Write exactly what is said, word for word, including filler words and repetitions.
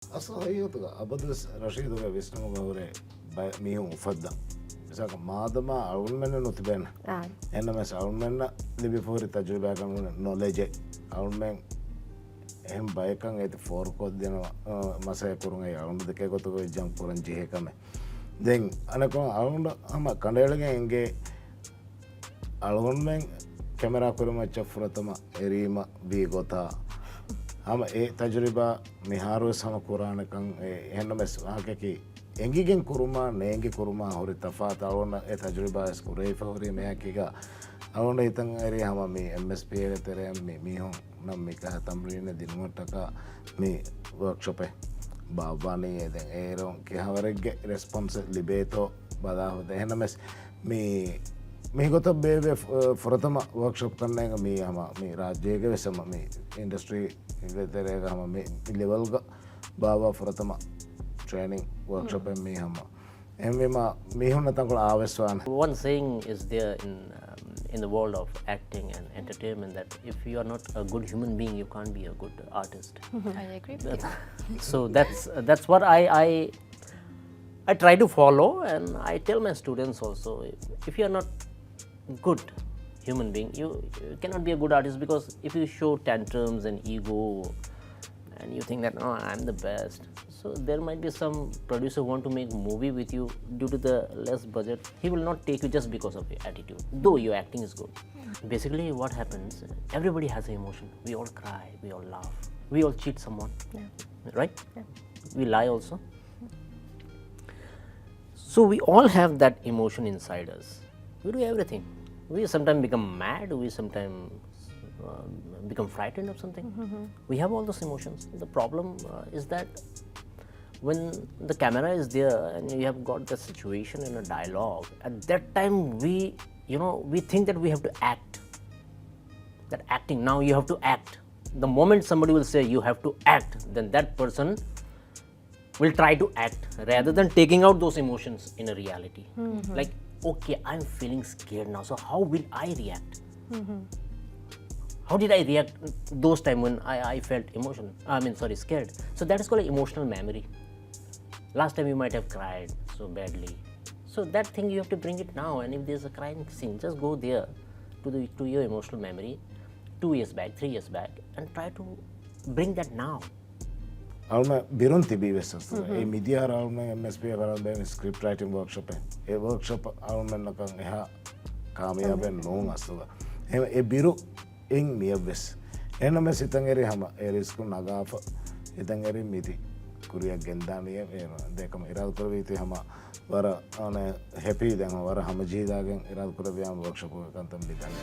އަސްލު ހަގީގަތުގަ އަބަދުވެސް ރަޝީދުގެ ވިސްނުމުގަ ހުރޭ ބައެއް މީހުން އުފައްދަން. މިސާލަކަށް މާދަމާ އަޅުގަނޑުމެންނަށް ނުތިބޭނެ. އާ. އެހެންނަމަވެސް އަޅުގަނޑުމެންނަށް ލިބިފަހުރި ތަޖުރިބާއަކަށް ނޫން ނޮލެޖެއް. އަޅުގަނޑުމެން އެހެން ބަޔަކަށް އޭތި ފޯރުކޮށްދިނުމަށް، އަ، މަސައްކަތް ކުރުން އެއީ އަޅުގަނޑު ދެކޭ ގޮތުގަ ވެއްޖަން ކުރަން ޖެހޭ ކަމެއް. ދެން އަނެއްކޮޅަށް އަޅުގަނޑު ހަމަ ކަނޑައެޅިގެން އެނގޭ އަޅުގަނޑުމެން ކެމެރާ ކުރިމައްޗަށް ފުރަތަމަ އެރީމަ ވީ ގޮތާ، ހަމަ އެ ތަޖުރިބާ މިހާރުވެސް ހަމަ ކުރާނެކަން އެ-، އެހެންނަމަވެސް ވާހަކައަކީ އެނގިގެން ކުރުމާ ނޭނގި ކުރުމާ ހުރި ތަފާތު އަޅުގަނޑަށް އެ ތަޖުރިބާވެސް ކުރެވިފަ ހުރީ މެއަކީގަ އަޅުގަނޑަށް ހިތަށް އެރީ ހަމަ މި އެމްއެސްޕީއޭގެ ތެރެއިން މި މީހުންނަށް މިކަހަލަ ތަމްރީނެއް ދިނުމަށްޓަކާ މި ވޯކްޝޮޕެއް ބާއްވާނީ. އެ ދެން އޭރުން ކިހާވަރެއްގެ ރެސްޕޮންސެއް ލިބޭތޯ ބަލާފަ. އެހެންނަމަވެސް މި، މިގޮތަށް ބޭއްވޭ ފު-، ފުރަތަމަ ވޯކްޝޮޕް ކަންނޭނގެ މީ ހަމަ މި ރާއްޖޭގެ ވެސް ހަމަ މި އިންޑަސްޓްރީގެ ތެރޭގަ ހަމަ މި ލެވެލްގަ ބާއްވާ ފުރަތަމަ ޓްރޭނިން ވޯކްޝޮޕެއް މީ ހަމަ. އެހެންވީމަ މީހުންނަށް ތަންކޮޅެއް އާވެސް ވާނެ. One saying is there in, um, in the world of acting and entertainment that if you are not a good human being, you can't be a good artist. I agree with you. So that's, that's what I, I, I try to follow, and I tell my students also, if, if you are not good human being, you, you cannot be a good artist, because if you show tantrums and ego and you think that, "Oh, I'm the best," so there might be some producer want to make movie with you due to the less budget. He will not take you just because of your attitude, though your acting is good. Basically, what happens, everybody has an emotion. We all cry, we all laugh, we all cheat someone, yeah, right? Yeah. We lie also. So we all have that emotion inside us. We do everything. We sometimes become mad, we sometimes, uh, become frightened of something. Mm-hmm. We have all those emotions. The problem, uh, is that when the camera is there and you have got the situation and a dialogue, at that time we, you know, we think that we have to act. That acting, now you have to act. The moment somebody will say, "You have to act," then that person will try to act rather than taking out those emotions in a reality. Mm-hmm. Like, "Okay, I'm feeling scared now, so how will I react? Mm-hmm. How did I react those time when I, I felt emotion? I mean, sorry, scared." So that is called emotional memory. Last time you might have cried so badly. So that thing you have to bring it now, and if there's a crying scene, just go there to the, to your emotional memory, two years back, three years back, and try to bring that now. އަޅުމެ ބިރުން ތިބީ ވެސް އަސްލު. އެ މިދިޔަ އަޅުމެ އެމްއެސްޕީ އަށް ބޭން ސްކްރިޕްޓް ރައިޓިން ވޯކްޝޮޕެއް. އެ ވޯކްޝޮޕް އަޅުމެންނަކަށް އެހާ ކާމިޔާބެއް ނޫން އަސްލު. އެ، އެ ބިރު އިން މިއަށްވެސް. އެހެންނަމަވެސް ހިތަށް އެރީ ހަމަ އެ ރިސްކު ނަގާފަ. ހިތަށް އެރީ މިތި ކުރިއަށް ގެންދާނީ އެ ދޭކަމަށް އިރާދަ ކުރެވީތީ ހަމަ ވަރަށް އަނެއް ހެޕީ ދެން ވަރަށް ހަމަޖެހިދާގެން އިރާދަ ކުރެއްވިޔާ ވޯކްޝޮޕުގެ ކަންތައް މިދަނީ.